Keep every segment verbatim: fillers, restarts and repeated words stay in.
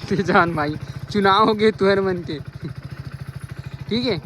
ते जान भाई, चुनाव हो गए तुहर मन के। ठीक है,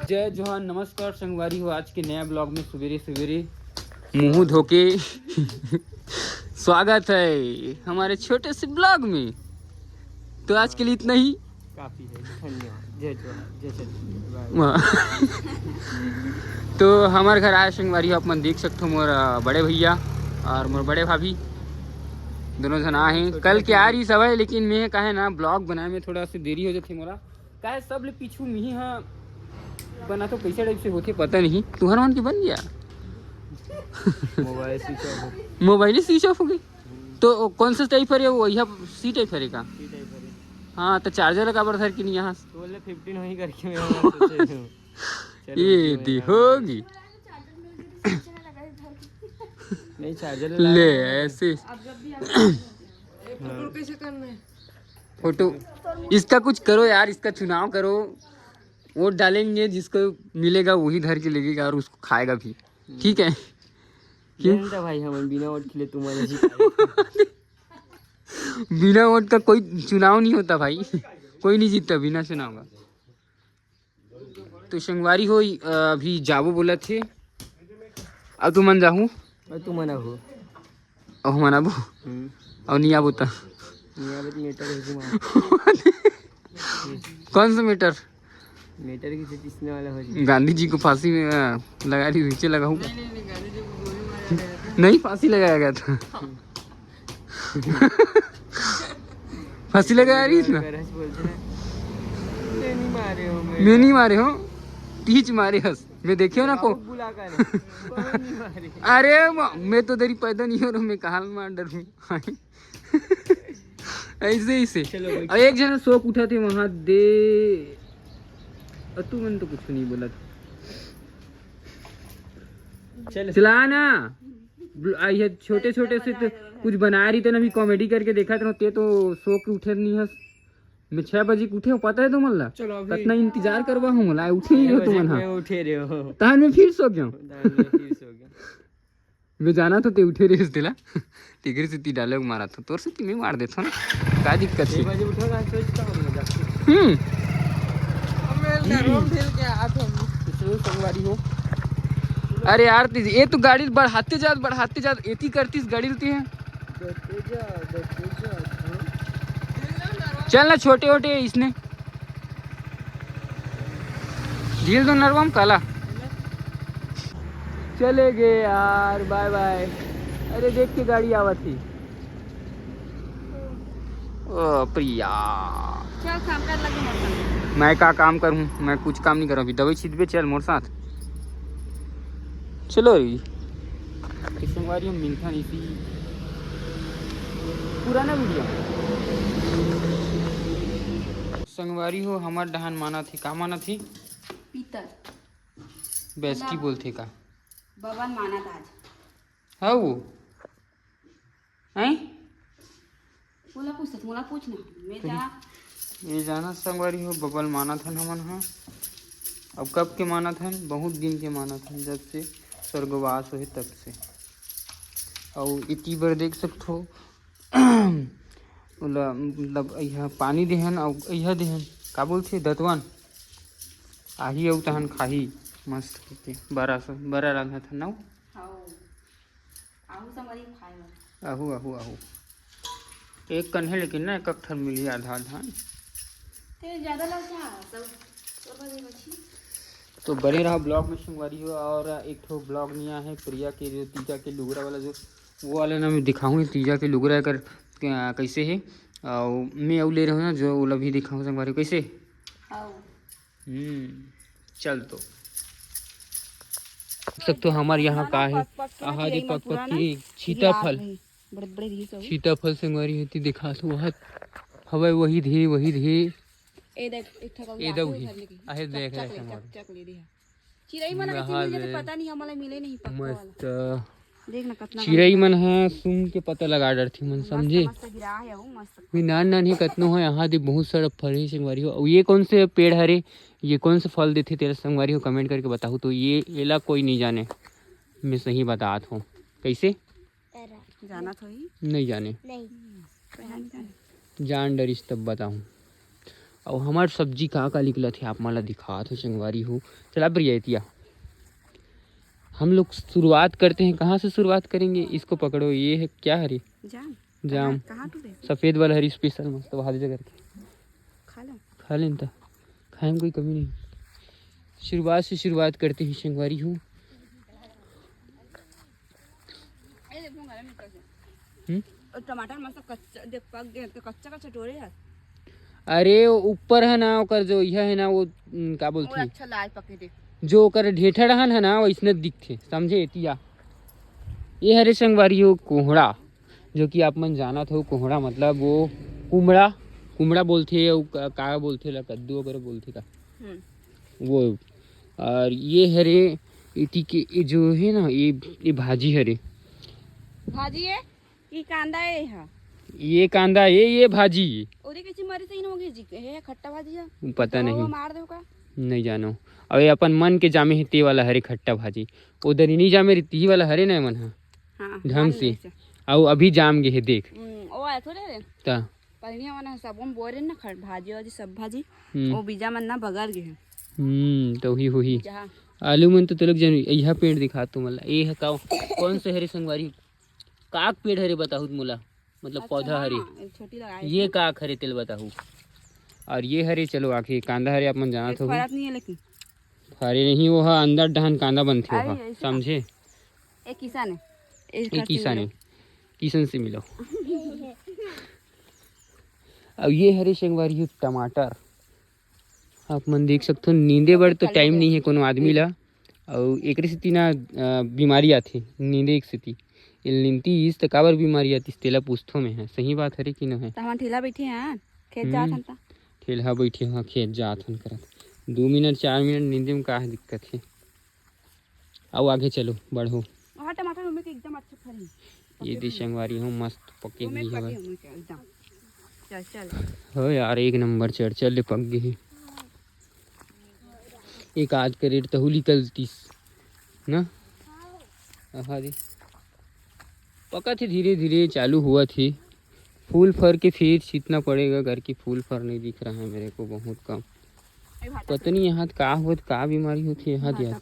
जय जोहार, नमस्कार संगवारी हो। आज के नया ब्लॉग में सुबेरे सुबेरे मुंह धोके स्वागत है हमारे छोटे से ब्लॉग में। तो आज के लिए इतना ही। काफी है, धन्यवाद। जय जोहार, जय छत्तीसगढ़। वाह। तो हमारे घर आए संगवारी हो, आप मन देख सकते हो, मोर अ, बड़े भैया और मोर बड़े भाभी दोनों जन आए हैं। कल के आ रही सब है, लेकिन मैं कहे ना, ब्लॉग बनाए में थोड़ा सा देरी हो जाती मोला। काहे सब ले पीछू मिही हा बना तो कैसे टाइप से होते पता नहीं। तुहर मन के बन गया? मोबाइल स्विच ऑफ हो गया। मोबाइल ही स्विच ऑफ हो गई। तो कौन सा टाइप है वो? यह सी टाइप है का? सी टाइप है। हाँ, तो चार्जर का बरसर की नहीं यहाँ। तो बोले फिफ्टीन वही करके मैं सोचे हूँ। चलो, ये दी होगी। नहीं, चार्जर ले ले। ऐसे। फोटो कैसे करना है? फोटो, इसका कुछ करो यार, इसका चुनाव करो। वोट डालेंगे, जिसको मिलेगा वही धर के लेगेगा और उसको खाएगा भी। ठीक है? क्यों? भाई, हम बिना वोट खेले तुम्हारे जीत। बिना वोट का कोई चुनाव नहीं होता भाई। कोई नहीं जीतता बिना चुनाव का। तो संगवारी हो, अ, अभी जाबो बोलत हे। अब तू मन जाहू? और तू मना हो। अहू मन आबो? हम्म। और नहीं आबो त? नहीं आबो तो मेटर ही घुमा। कौन सा मेटर? मेटर की से पीसने वाला हो जाए। गांधी जी को फांसी में, अ, लगा दी, नीचे लगाऊ। नहीं, फांसी लगाया गया था। फांसी लगाया रही इसने। मैं नहीं मारे हूँ मैं। मैं नहीं मारे हूँ, तीच मारे हस। मैं देखे हो ना को। बुला कर। अरे म-, मैं तो देरी पैदा नहीं हो रहा, मैं कहाँ मार डरूँ। ऐसे ही से। चलो भाई। और एक जना सोक उठा थे वहाँ दे। और तू मन तो कुछ नहीं बोला था। चल। चला ना। ब्ल-, आ, ये छोटे छोटे से तो कुछ बना रही थे ना, अभी कॉमेडी करके देखा था, ते तो सो के उठे नहीं हस। मैं छह बजे के उठे हूँ, पता है तुमन ला? चलो अभी। कितना इंतजार करवा हूँ, ला उठे ही हो तुमन, हाँ। मैं उठे रहे हो। तहन मैं फिर सो गया हूँ। तहन मैं फिर सो गया। मैं जाना तो ते उठे रहे तेला। तेकरे से ती डायलॉग मारा था, तोर से ती मैं मार देता ना। का दिक्कत छे है? बजे उठो ना, सोच का हम मजाक। हम्म। अब मैं नरम ढील के आत हूँ। तो चलो संगवारी हो। अरे यार, ती-, ये तो गाड़ी बढ़ाते जात, बढ़ाते जात, एती करतीस गाड़ी लेती है। बढ़ते जा, बढ़ते जा, हाँ। चल ना छोटे वोटे इसने। ढील दो नरवम काला। चले गए यार, बाय बाय। अरे देख के गाड़ी आवत ही। ओ प्रिया। चल काम कर लगे मोर साथ। मैं का काम करूँ? मैं कुछ काम नहीं करूँ। अभी दवाई छिटबे, चल मोर साथ। चलो रे। तो संगवारी हो मिलथन इसी पुराना वीडियो। संगवारी हो, हमर डहान मानत ही, का मानत ही? पीतर। बैसकी बोलथे का? बबन मानत आज। हऊ। हैं? मोला पूछ, मोला पूछ ना। मैं जा। ये जाना संगवारी हो, बबल मानत हन हमन ह। अब कब के मानत हन? बहुत दिन के मानत हन, जब से स्वर्गवास होहे तब से। अउ इति बर देख सकथो, ओला मतलब इहा पानी देहन अउ इहा देहन, का बोलथे, दतवन। आही अउ तहन खाही मस्त करके। बरा स-, बरा रांधत हन ना। हौ। आहू संगवारी खाए बर। आहू, आहू, आहू। एक कन हे लेकिन ना, एक ठन मिलही आधा आधा। ते ज्यादा ला क्या? सब, सब बने बची। तो बने रहा ब्लॉग में संगवारी हो। और एक ठो ब्लॉग नया है प्रिया के, जो तीजा के लुगरा वाला, जो वो वाला ना मैं दिखाऊँ तीजा के लुगरा कर, क्या, कैसे है। और मैं अउ ले रहे हूँ ना, जो ओला भी दिखाऊँ संगवारी हो, कैसे। आओ। हम्म, चल तो। सब तो हमार यहाँ का है, आहा दे पकपकी, छीताफल। बड़े बड़े रही सब। छीताफल संगवारी होती दिखात होहत हवय, वही दे, वही दे। ए देख, एक ठो ए दऊ ही। आहे देख ले संगवारी। चिरई मन आती मिले, पता नहीं हमला मिले नहीं पक्का वाला। मस्त। देख ना कतना चिरई मन ह सुन के पता लगा डरथे मन, समझे? मस्त गिरा है वो, मस्त। भी नान नान ही कतनो है, यहाँ दे बहुत सारा फरे संगवारी हो। अउ ये कौन से पेड़ हरे, ये कौन से फल देथे तेला संगवारी हो, कमेंट करके बताहू। तो ये एला कोई नहीं जाने, मैं सही बतात हूँ। कैसे? जानत होही? नहीं जाने। नहीं। पहचान का है? जान डरिस तब बताऊँ। अउ हमर सब्जी का का निकलत हे, आप मन ला दिखात हो संगवारी हो। चला प्रिया, एतिया हम लोग शुरुआत करते हैं। कहाँ से शुरुआत करेंगे? इसको पकड़ो, ये है क्या हरे? जाम। जाम। कहाँ, कहाँ टूटे? सफेद वाला हरे, स्पेशल मस्त भाजी करके। खा लो। खा लेन त, खाए में कोई कमी नहीं। शुरुआत से शुरुआत करते हैं संगवारी हो। हम्म? और टमाटर मस्त कच्चा, देख, पक गए तो कच्चा कच्चा टोरे है। अरे, वो ऊपर है ना, ओकर जो यह है ना, वो, हम्म, का बोलथे? अच्छा लाल पके दे। जो ओकर ढेठा रहन है ना, वैसने दिखथे, समझे? एतिया। ये हरे संगवारी हो कोहड़ा, जो कि आप मन जानत हो, कोहड़ा मतलब वो कुमड़ा, कुमड़ा बोलथे, अउ का, का बोलथे ला, कद्दू वगैरह बोलथे का? हम्म। वो, और ये हरे, एती के, ये जो है ना, ये, ये भाजी हरे। भाजी है? ये कांदा है, हाँ। ये कांदा है, ये भाजी। ओदे कैसी मरी सही होगी जी, ये खट्टा भाजी है। पता नहीं। मार दो का? नहीं जानो। अब ये अपन मन के जामे है, ते वाला हरे खट्टा भाजी। उधर ही नहीं जामे रही, ती वाला हरे ना मन हा। हाँ, ढंग से। अउ अभी जाम गे है, देख। हम्म, ओ आए थोड़े रे। ता। पलनिया वाला सब हम बोरे ना, खट भाजी वाजी सब भाजी। हम्म। ओ बीजा मन ना बगर गे है। हम्म, तो ही होही। आलू मन तो तलक जन, यह पेड़ दिखा तो मला। ये है का, कौन से हरे संगवारी? काक पेड़ हरे बताहू मोला, मतलब अच्छा, पौधा हरे। हाँ, एक छोटी लगाए ये थे। काक हरे तेल बताहू। और ये हरे, चलो आखिर कांदा हरे, आप मन जानत हो। फरत नहीं है लेकिन। फरे नहीं, वो हा अंदर डहन कांदा बनथे, वो हा, समझे? एक किसान है। एक किसान है। किशन से मिलो। अब ये हरे संगवारी हो टमाटर, आप मन देख सकथो, नींदे बर तो टाइम नहीं है कोनो आदमी ला। अउ एकरे सेती ना, अ, बीमारी आथे, नींदे एक सेती। ये नींदती इस त काबर बीमारी आतिस, तेला पूछथो मैं ह। सही बात हरे कि न है? त हमन ठेला बैठे हन, खेत जात हन त। ठेला बैठे हन, खेत जात हन करत। दू मिनट, चार मिनट नींदे में का दिक्कत है? अउ आगे चलो, बढ़ो। वहाँ टमाटर ओमे के एकदम अच्छा फरी। ये दे संगवारी हो, मस्त पके हुई है। एकदम। चल, चल। हो यार, एक नंबर चढ़ चढ़ ले पक गई है। एक आध के रेट तहु निकलतीस ना। आहा दे। पकत हे धीरे धीरे, चालू होवत हे। फूल फर के फिर छीतना पड़ेगा, घर की फूल फर नहीं दिख रहा है मेरे को, बहुत कम। पता नहीं यहाँ का होत, का बीमारी होती है यहाँ दिया।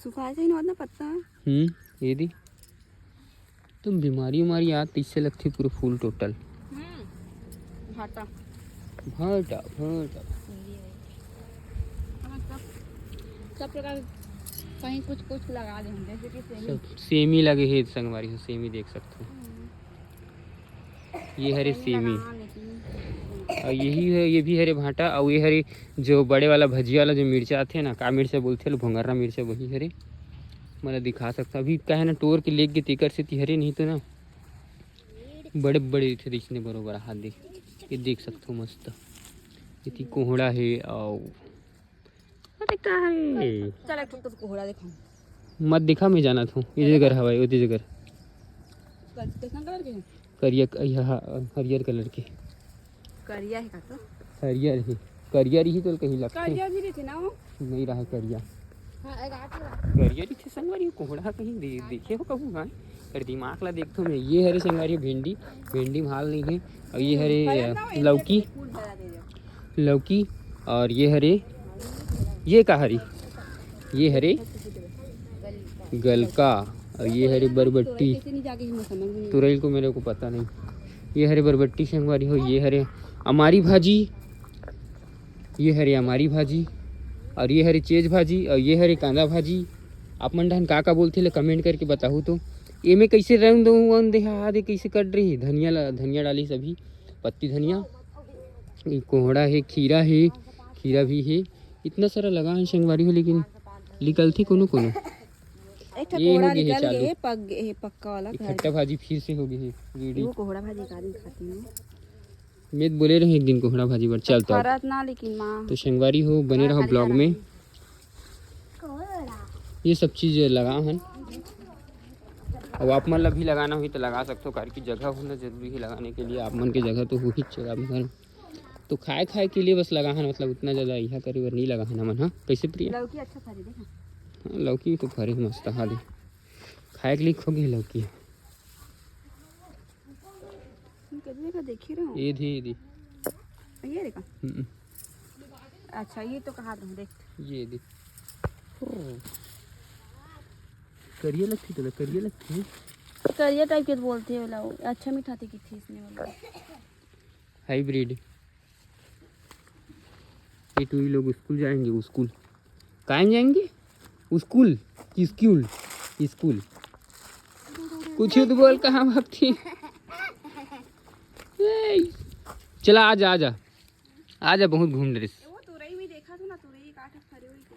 सुखाए से ही नहीं होता पत्ता। हम्म, ये दी। तुम बीमारी उमारी याद तैसे लगती पूरा फूल टोटल। हम्म, भाटा। भाटा, भाटा। हाँ, सब, सब प्रकार कहीं कुछ, कुछ लगा दे हम, जैसे कि सेमी। सब सेमी लगे है संगवारी हो, सेमी देख सकते हो। हम्म। ये हरे सेमी। और यही है, ये भी हरे भाटा। और ये हरे जो बड़े वाला भजिया वाला जो मिर्चा आथे ना, का मिर्चा बोलथे लो, भोंगरना मिर्चा, वही हरे। मैं दिखा सकता अभी, का है ना, टोर के लेके तेकर से ती हरे, नहीं तो ना बड़े बड़े रहिथे, देखने बरोबर हाथ दे। ये देख सकते हो मस्त। ये ती कोहड़ा है। और अरे का है? चल, एक ठो तो कोहड़ा देखा। मत दिखा, मैं जाना था। ये जगह हवाई, वो जगह। कल-, कैसन कलर के है? करिया क-, यह ह-, हरियर कलर के। करिया है का तो? हरियर है। करिया रही तो कहीं लगता है। करिया भी रही थी ना वो? नहीं रहा करिया। हाँ, एक आठ रहा। करिया रही थी संगवारी, कोहड़ा कहीं दे-, देखे हो कबू? हाँ। अरे दिमाग ला देख तो मैं, ये हरे संगवारी भिंडी, भिंडी में हाल नहीं है। और ये हरे, हम्म, अ, लौकी, फूल भरा दे दे। लौकी, और ये हरे, ये का हरी? ये हरे गलका, और ये हरे बरबट्टी। कैसे नहीं जाके, मैं समझ में नहीं। तुरई को मेरे को पता नहीं। ये हरे बरबट्टी संगवारी हो, ये हरे अमारी भाजी, ये हरे अमारी भाजी, और ये हरे चेज भाजी, और ये हरे कांदा भाजी। आप मन डहन का का बोलथे ले comment करके बताहू तो। एमे कैसे रंग दो वन दे हा दे, कैसे कट रही धनिया ला, धनिया डाली सभी पत्ती धनिया। ये कोहड़ा है, खीरा है, खीरा भी है, इतना सारा लगा है संगवारी हो, लेकिन निकलथे कोनो कोनो। एक ठो ये हो कोहड़ा गए है निकल चालू। गए, पक गए है, पक्का वाला ये खा खट्टा गए। भाजी फिर से हो गई है ready। वो कोहड़ा भाजी का दिन खाती हूँ। मैं तो बोले रहे एक दिन कोहड़ा भाजी बर, चल तो। फरत ना, लेकिन माँ तो संगवारी हो, बने हाँ, रहो खाली vlog में। कोहड़ा। ये सब चीज लगा हन। अब आप मन ला भी लगाना हुई तो लगा सकते हो, कारण कि जगह होना जरूरी है लगाने के लिए। आप मन के जगह तो हो ही, आप मन तो खाए खाए के लिए बस लगा हन, मतलब उतना ज्यादा यहाँ करे बर नहीं लगा हन हमन। हाँ, कैसे प्रिया? लौकी अच्छा फरे, देखा। हाँ, लौकी तो फरे मस्त, हाँ दे। खाए के लिए खो गए लौकी। ये का देख ही रहा हूँ। ये दी, ये दी। ये देखा। हम्म, अच्छा, ये तो कहा था, देख। ये दी। ओ। करिया लगती तो करिया लगती है। करिया टाइप के बोलते हैं वाला वो। अच्छा मीठा थी कितनी इसने वाला। हाइब्रिड। ये टूरी लोग स्कूल जाएंगे, स्कूल। कहाँ जाएंगे? स्कूल। स्कूल। स्कूल। कुछ तो बोल, कहाँ भागती? ए, चला, आजा, आजा। आजा, बहुत घूम रहे। वो तुरई में देखा था ना, तुरई काट फरे हुई थी।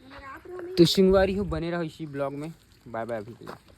मैंने रात में तो संगवारी हो, बने रहो इसी ब्लॉग में। बाय बाय अभी के लिए।